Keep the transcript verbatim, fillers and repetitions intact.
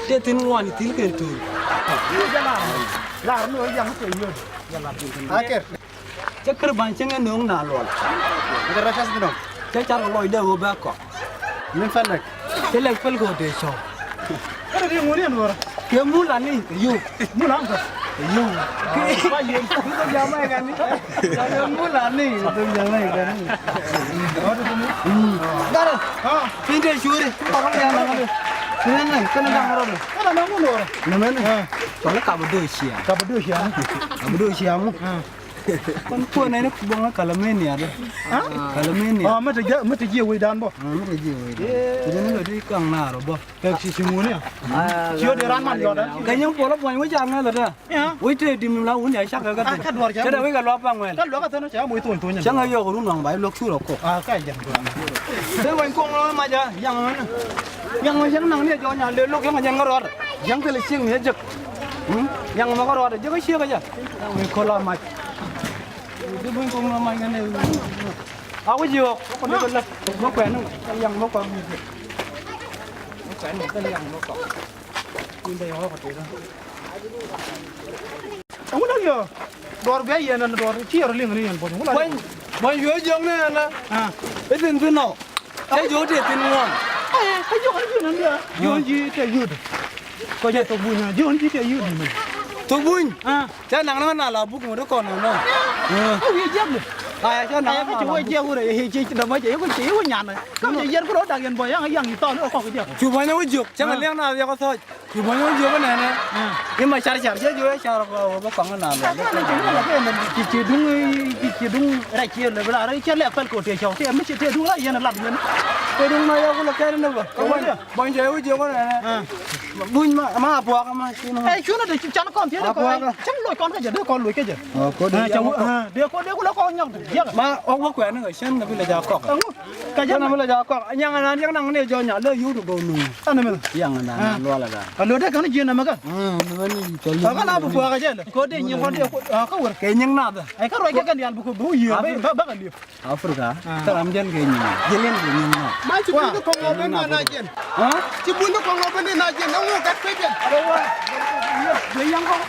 Tëë thi̱n ŋuan i̱ thil kɛn tuur. Akɛr. Cä kär ba̱ny cäŋ ɛ nööŋ na luɔl. Cä kär rɔ cä thi̱n ɔ. Cä car kɛ lɔcdɛ ɣöö bɛ kɔk. Min fɛlɛk. Cä lɛk päl kɛ ɣöö tëë cɔw. Kɛ mul ani kɛ yio̱w. Mul an kɛ yio̱w. Kɛ mul ani kɛ yio̱w. Garɛ. Piny tëë cuuri. Kɔrɔ ya na ŋa̱dɛ. Kɛnɛ ŋa̱n kɛnɛ da̱ŋ rɔɔdɛ. Kɛnɛ na ŋun rɔɔdɛ. Nɛmɛni. Cɔl i̱ kap i̱ do̱ ciaŋ. Kap i̱ do̱ ciaŋ. Kap i̱ do̱ ciaŋ. Kɔn kuɔn ɛn i̱ buɔ̱ŋ i̱ kalamenia dɛ. Kalamenia. Ɔ, mi te jiɛ, mi te jiɛ wecdan bɔ. Ɔ, mi te jiɛ wecdan. Ti dee ni lɔ ti kaŋ naar ɔ bɔ. Kɛ ci ci ŋuni a. Ci ɔ dee ran man yɔt a. Kɛ nyiŋ puɔl ɔ buɔ̱ny wec a ŋäth ɔ dee. Wec tëë dim la wun ya cak kɛ kä thi̱n. Kä duɔr cɛ. Cɛ dee wec kɛ luaak paŋ wɛl. Kä luaak kä thi̱n cɛ moc thony thony. Cäŋ a yɔk run waŋ ba iluɔk thur a kok. A kä jɛn. Thil weny koŋ lɔ mac a yaŋ ɣän. Yaŋ ɣän cäŋ naŋ ni a jɔny a le lo̱k yaŋ a jɛn kä rɔɔd. Yaŋ thil a cieŋ ni a jek. Yaŋ mɔ kä rɔɔd a jek a ciek a jɛ. Yaŋ weny ko̱l a mac. Thil weny koŋ lɔ mac ɣän. A wi̱c yɔk. Kɔn dee bä lak. Mɔ kuɛn ni. Yaŋ mɔ kɔn wi̱c. Mɔ kuɛn ni kɛn yaŋ mɔ kɔn. Ɛŋu däk yɔ? Duɔr bia yɛn ɛn duɔr ci yɛr liŋ ni yɛn buɔth. Buɔny, buɔny yio̱w jiɔk ni ɛn ɛ. Itin thin nɔ. Cɛ jiɔk ti thin ŋuan. Ɛ, kä jiɔk ni jiɔk ni jiɔk. Jiɔk ji̱ tɛ yio̱w. Kɔ jɛ thok buny jiɔk ji̱ tɛ yio̱w. Thok buny. Cɛ naŋ ni ŋä na la buk ŋut kɔn nɔ. Ɛ wi̱i̱ jiɛk ni. Ɛ cɛ naŋ ni ŋä na la buk. Ɛ kä ci wä jiɛk wurɛ, ɛ ci dɔmɔ jɛ yio̱w ci yio̱w nyan. Kam cɛ yɛr kuro dak yɛn bɔ yaŋ yaŋ i̱ thɔɔl i̱ kɔk jiɛk. Cu buɔny wä jiɔk cɛ ŋä liɛŋ na yɔk thɔɔc. Ci buɔ̱ny wä jiök nɛnɛ. I̱ ma car car cɛ jiök car kɔ wä bä kɔŋ na lɔ. Ci ci duŋ ci ci duŋ rɛc ci lɛ bla rɛc cɛ lɛ pɛl kɔ tëë cɔw tëë mi ci tëë duŋ rɛc yɛn lat yɛn. Tëë duŋ na yɛ wulɛ kɛn ni bä. Buɔ̱ny jɛ wä jiök nɛnɛ. Buny ma ma buɔk ma ci nɔ. Ɛ cunɛ de ci can kɔn thiee de kɔn cäŋ loc kɔn kä jɛ de kɔn loc kä jɛ. Dee kɔn dee kulɛ kɔn nyɔk de jiɛk. Ma ɔk wä kuɛn ni kɛ cän na bi lɛ ja kɔk. Kä jɛ na mi lɛ ja kɔk nyaŋ na jiɛk naŋ ni jɔ nya lɛ yut gɔw nu. Ɛn mi. Yaŋ na na luɔlɛ da. A luɔt dee kɛn jiɛn na mɛ kɛ. Ɛ kɛn a bi puakä jɛ lɛ. Kɛ dee nyiŋ kɔn dee ku a kä wär. Kɛ nyiŋ na bɛ. Ɛ kä ruac kɛ kɛn diaal bi ku bi wi̱i̱ bä bä kɛ liep. Africa. Kä ram jɛn kɛ nyiŋ. Jɛn kɛ nyiŋ na. Ma ci bun ni kɔŋ wä ben na jɛn. Ci bun ni kɔŋ wä ben na jɛn na wä gat kɛ jɛn. Bɛ yaŋ kɔŋ.